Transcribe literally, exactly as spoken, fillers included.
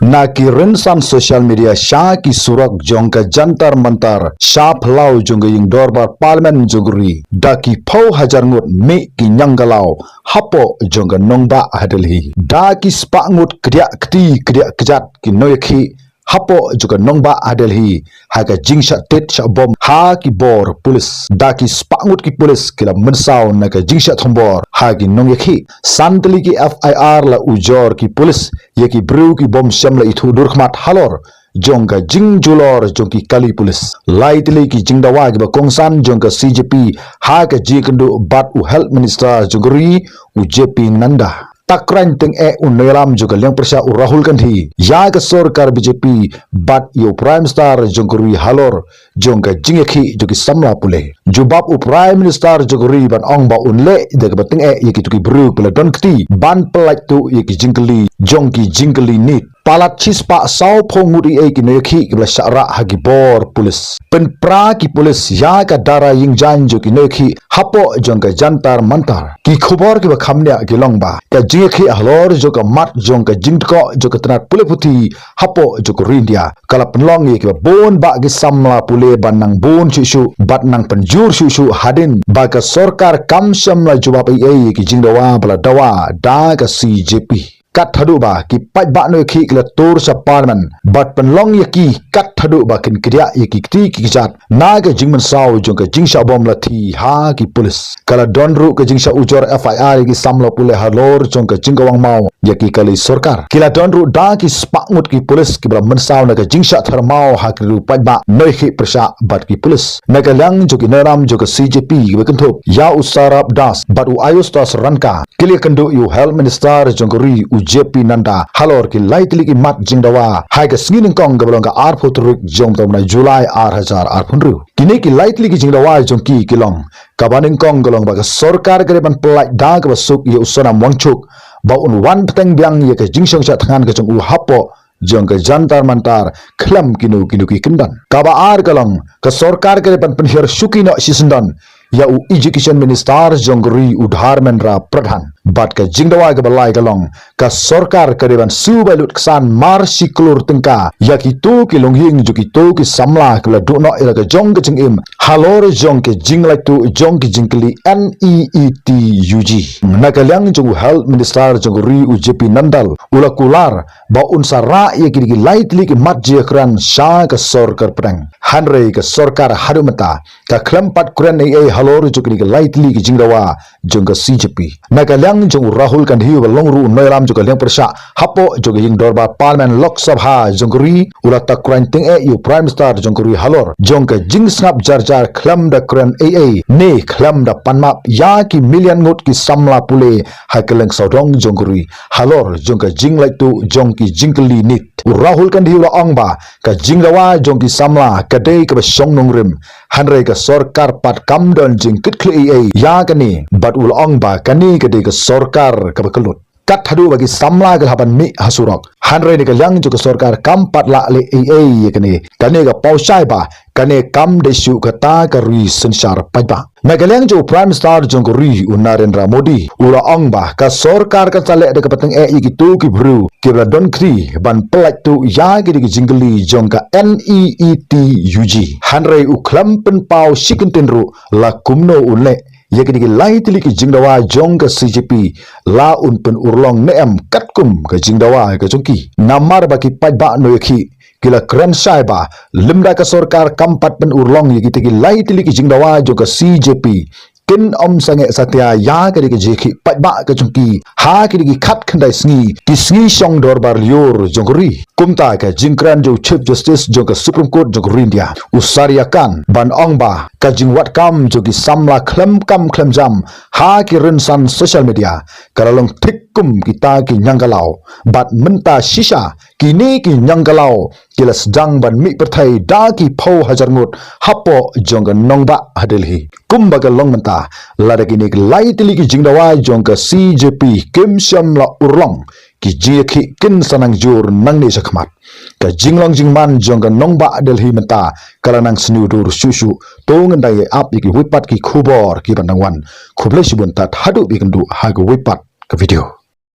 Na ki rynsan social media sha ki surok jong ka Jantar Mantar, sha phyllaw jong ka ïing dorbar Parliament jong ka ri, da ki phew hajar ngut mih ki ñiangkalaw hapoh jong ka nongbah ha Delhi. Da ki spah ngut kdiah kti kdiah kjat ki nongïakhih hapoh jong ka nongbah ha Delhi, ha ka jingshah tit shah bom ha ki bor pulit. Da ki spah ngut ki pulit ki la mynsaw na ka jingshah thombor ha ki nongïakhih. San tylli ki F I R la ujor ki pulit ïa ki briew ki bym shym la ithuh dur khmat halor jong ka jingjulor jong ki kali pulit. Lai tylli ki jingdawa kiba kongsan jong ka C J P ha ka jingïakynduh bad u Health Minister jong ka ri, u J P Nadda. Tang kren tyngeh u nongïalam jong ka liang pyrshah u Rahul Gandhi ïa ka sorkar B J P bad ïa u Prime Minister jong ka ri halor jong ka jingïakhih jong ki samla pule. Jubab u Prime Minister jong ka ri ban ong ba un leh da kaba tyngeh ïa kito ki briew ba la don kti ban pyllait tuh ïa ki jingkylli jong ki jingkylli NEET. Palat shispah sawphew ngut eiei ki nongïakhih kiba la shah rah ha ki bor pulit. Pynpra ki pulit ïa ka dara ïing jaiñ jong ki nongïakhih hapoh jong ka Jantar Mantar. Ki khubor kiba kham bniah ki long ba ka jingïakhih halor jong ka mat jong ka jingtkoh jong ka tnat pule puthi hapoh jong ka ri India ka la pynlong ïa kiba bun bah ki samla pule ban nang bun shuh shuh bad nang pynjur shuh shuh hadien ba ka sorkar kam shym la jubab eiei ïa ki jingdawa ba la dawa da ka C J P. Kat haduh ba ki paidbah nongïakhih ki la tur sha Parliament bad pynlong ïa ki kat haduh ba kin kdiah ïa ki kti ki kjat na ka jingmynsaw jong ka jingshah bom lathi ha ki pulit. Ka la don ruh ka jingshah ujor F I R ïa ki samla pule halor jong ka jingkawang maw ïa ki kali sorkar. Ki la don ruh da ki spah ngut ki pulit kiba la mynsaw na ka jingshah ther maw ha ki riew paidbah nongïakhih pyrshah bad ki pulit. Na ka liang jong ki nongïalam jong ka C J P kiba kynthup ïa u Saurabh Das bad u Ayush Das Rangka, ki la ïakynduh ïa u Health Minister jong ka ri, u J P Nadda, halor ki lai tylli ki mat jingdawa ha ka sngi nyngkong kaba long ka arphew tarik jong u bnai July ar hajar arphew hynriew. Kine ki lai tylli ki jingdawa jong ki ki long, kaba nyngkong ka long ba ka sorkar ka dei ban pyllait da kaba suk ïa u Sonam Wangchuk ba un wan bteng biang ïa ka jingshong shad thngan ka jong u hapoh jong ka Jantar Mantar khlem kino kino ki kyndon. Kaba ar ka long, ka sorkar ka dei ban pynhiar shuki noh shisyndon ïa u Education Minister jong ka ri, u Dharmendra Pradhan. Bad ka jingdawa kaba lai ka long, ka sorkar ka dei ban siew bai lut ksan mar shi klur tyngka ïa kito ki longïing jong kito ki samla kiba la duh noh ïa la ka jong ka jingim halor jong ka jinglait tuh jong ka jingkylli NEET UG. Na ka liang jong u Health Minister jong ka ri, u J P Nadda, u la kular ba un sa rah ïa kine ki lai tylli ki mat jingïakren sha ka sorkar pdeng. Hynrei ka sorkar haduh mynta ka khlem pat kren eiei halor jong kine ki lai tylli ki jingdawa jong ka C J P. Na ka liang jong u Rahul Gandhi uba long ruh u nongïalam jong ka liang pyrshah hapoh jong ka ïing dorbar Parliament Lok Sabha jong ka ri, u la tang kren tyngeh ïa u Prime Minister jong ka ri halor jong ka jingsngap jar jar khlem da kren eiei ne khlem da pan map ïa ki million ngut ki samla pule ha kylleng sawdong jong ka ri halor jong ka jinglait tuh jong ki jingkylli NEET. U Rahul Gandhi u la ong ba ka jingdawa jong ki samla ka dei kaba shong nongrim, hynrei ka sorkar pat kam don jingkitkhlieh eiei ïa kane, bad u la ong ba kane ka dei ka sorkar kaba kyllut. Kat haduh ba ki samla ki la hap ban mih ha surok. Hynrei na ka liang jong ka sorkar kam pat lah leh eiei ïa kane. Kane ka paw shai ba kane kam dei shuh kata ka ri synshar paidbah. Na ka liang jong u Prime Minister jong ka ri, u Narendra Modi, u la ong ba ka sorkar kan sa leh da kaba tyngeh ïa kito ki briew kiba la don kti ban pyllait tuh ïa kine ki jingkylli jong ka NEET UG. Hynrei u khlem pynpaw shi kyntien ruh la kumno un leh ïa kine ki lai tylli ki jingdawa jong ka C J P, la un pynurlong ne em katkum ka jingdawa ka jong ki. Namar ba ki paidbah nongïakhih ki la kren shai ba lymda ka sorkar kam pat pynurlong ïa kita ki lai tylli ki jingdawa jong ka C J P, kin ym sangeh satia ïa kane ka jingïakhih paidbah ka jong ki ha kine ki khatkhyndai sngi, ki sngi shong dorbar lyiur jong ka ri. Kumta ka jingkren jong u Chief Justice jong ka Supreme Court jong ka ri India, u Surya Kant, ban ong ba ka jingwad kam jong ki samla khlem kam khlem jam ha ki rynsan social media ka la long thik kum kita ki ñiangkalaw. Bad mynta shisha kine ki ñiangkalaw ki la sdang ban mih pyrthei da ki phew hajar ngut hapoh jong ka nongbah ha Delhi. Kumba ka long mynta, lada kine ki lai tylli ki jingdawa jong ka C J P kim shym la urlong, ki jingïakhih kin sa nang jur nangne shakhmat. Ka jinglong jingman jong ka nongbah Delhi mynta ka la nang sniew dur shuh shuh. To ngin da ïa ap ïa kiwei pat ki khubor kiban dang wan. Khublei shibun, tad haduh ba ïakynduh ha kawei pat ka video.